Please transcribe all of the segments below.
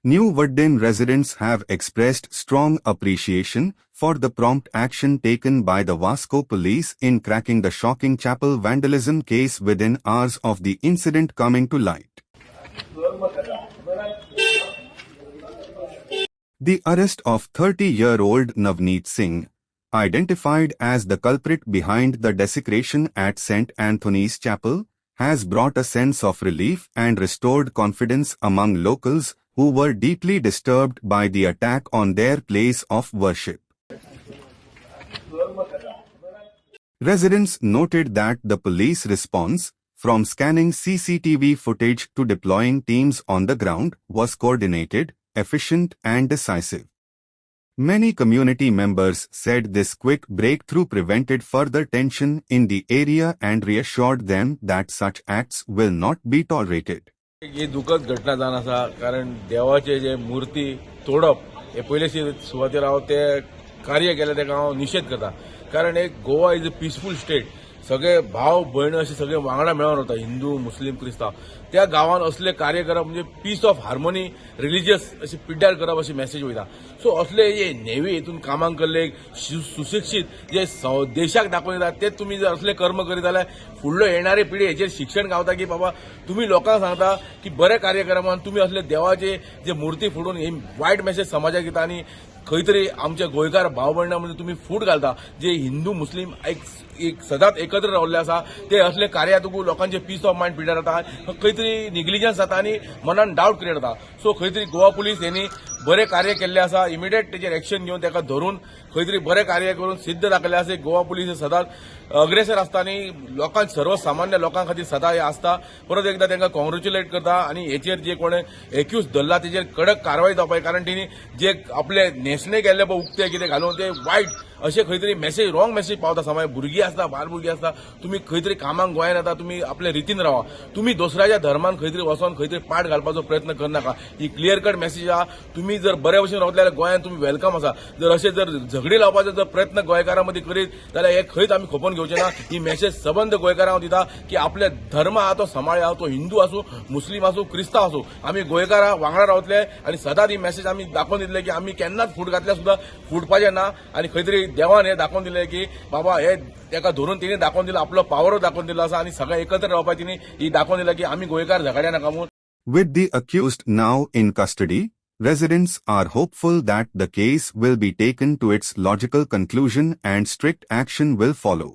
New Vaddem residents have expressed strong appreciation for the prompt action taken by the Vasco police in cracking the shocking chapel vandalism case within hours of the incident coming to light. The arrest of 30-year-old Navneet Singh, identified as the culprit behind the desecration at St. Anthony's Chapel, has brought a sense of relief and restored confidence among locals who were deeply disturbed by the attack on their place of worship. Residents noted that the police response, from scanning CCTV footage to deploying teams on the ground, was coordinated, efficient and decisive. Many community members said this quick breakthrough prevented further tension in the area and reassured them that such acts will not be tolerated. ही दुखद घटना जावन आसा, कारण देवाचे जे मूर्ती तोडप हे पयले सुवातेर हांव ते कार्य केलें तेका हांव निशेध करता, कारण एक Goa is a peaceful state. सगळे भाव भयण अशे सगळे वांगडा मेळोन रावता, हिंदू, मुस्लीम, क्रिस्तांव. त्या गांवान असले कार्य करप म्हणजे पीस ऑफ हार्मोनी रिलिजियस अशें पिड्ड्यार करप अशी मॅसेज वयता. सो असले जे नेवी हितून कामांक केल्ले सुशिक्षीत जे देशाक दाखोवन दिता, ते तुमी जर असले कर्म करीत जाल्यार फुडलो येणारे पिढी हेचेर शिक्षण गावता की बाबा, तुमी लोकांक सांगता की बरें कार्य करा म्हणून तुमी असले देवाचे जे मूर्ती फोडून ही वायट मेसेज समाजाक दिता आनी खंय तरी आमच्या गोंयकार भाव भयणां मदीं तुमी फूट घालता. जे हिंदू मुस्लीम एक एक सदांच एकत्र रावल्ले आसा, ते असले कार्य तुका लोकांचे पीस ऑफ मायंड पिड्ड्यार जाता, खंय तरी निग्लिजन्स जाता आनी मनान डावट क्रिएट जाता. सो खंय तरी गोवा पुलीस यांनी बरें कार्य केल्लें आसा. इमिडिएट तेजेर एक्शन घेवन ताका धरून खंय तरी बरें कार्य करून सिद्ध दाखयलें आसा. गोवा पुलीस हे सदांच अग्रेसर आसता आनी लोकांक, सर्वसामान्य लोकां खातीर सदां हे आसता. परत एकदा तांकां कॉंग्रेच्युलेट करता आनी हेचेर जे कोणे एक्यूज धरला तेजेर कडक कारवाय जावपाक जाय, कारण तेणी जे आपले न्हेसणे केल्ले पळय, उक्ते कितें घालून, ते वायट अशें खंय तरी मेसेज, रॉंग मेसेज पावता. समाज भुरगीं आसता, बाल भुरगीं आसता. तुमी खंय तरी कामाक गोंयान येता, तुमी आपले रितीन रावा. तुमी दुसऱ्याच्या धर्मान खंय तरी वचोन खंय तरी पाट घालपाचो प्रयत्न करनाका. ही क्लियर कट मेसेज आहा. तुमी जर बरे भशेन रावतले जाल्यार गोंयान तुमी welcome आसा. जर अशें जर झगडी लावपाचो जर प्रयत्न गोंयकारां मदीं करीत जाल्यार हे खंयच आमी खपोवन घेवचे ना. ही मेसेज सबंद गोंयकारांक दिता की आपले धर्म आहा तो सांबाळया. तो हिंदू आसूं, मुस्लीम आसूं, क्रिस्तांव आसूं, आमी गोंयकारां वांगडा रावतले आनी सदांच ही मेसेज आमी दाखोवन दितले की आमी केन्नाच फूट घातल्यार सुद्दां फुटपाचें ना. आनी खंय तरी देवान हें दाखोवन दिलें की बाबा, हे तेका धरून तिणें दाखोवन दिलां, आपलो पावरो दाखोवन दिलो आसा आनी सगळे एकत्र रावपाक तिणें ही दाखोवन दिलां की आमी गोंयकार झगड्या नाका म्हूण. With the accused now in custody, residents are hopeful that the case will be taken to its logical conclusion and strict action will follow.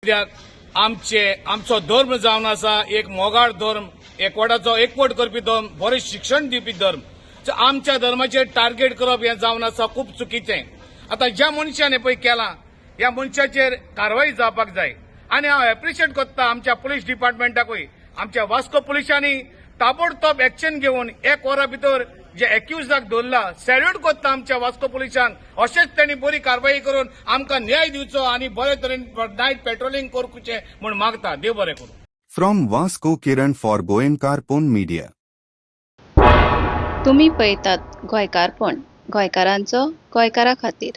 कित्याक आमचे आमचो धर्म जावन आसा एक मोगाळ धर्म, एकवटाचो, एकवट करपी धर्म, बरें शिक्षण दिवपी धर्म. So आमच्या धर्माचेर टार्गेट करप हें जावन आसा खूब चुकीचें. आतां ज्या मनशान हें पळय केलां, ह्या मनशाचेर कारवाय जावपाक जाय आनी हांव एप्रिशिएट करता आमच्या पुलीस डिपार्टमेंटाकूय. आमच्या वास्को पुलिसांनी ताबडतोब एक्शन घेवन एक वरा भितर जे एक्युजाक धरला, सॅल्यूट करता आमच्या वास्को पुलिसांक. अशेंच त्यांनी बरी कारवाई करून आमकां न्याय दिवचो आनी बरे तरेन नायट पेट्रोलिंग करचें म्हूण मागता. देव बरें करूं. From Vasco, Kiran for Goenkarpon Media. तुमी पळयतात गोंयकारपण, गोंयकारांचो गोंयकारा खातीर.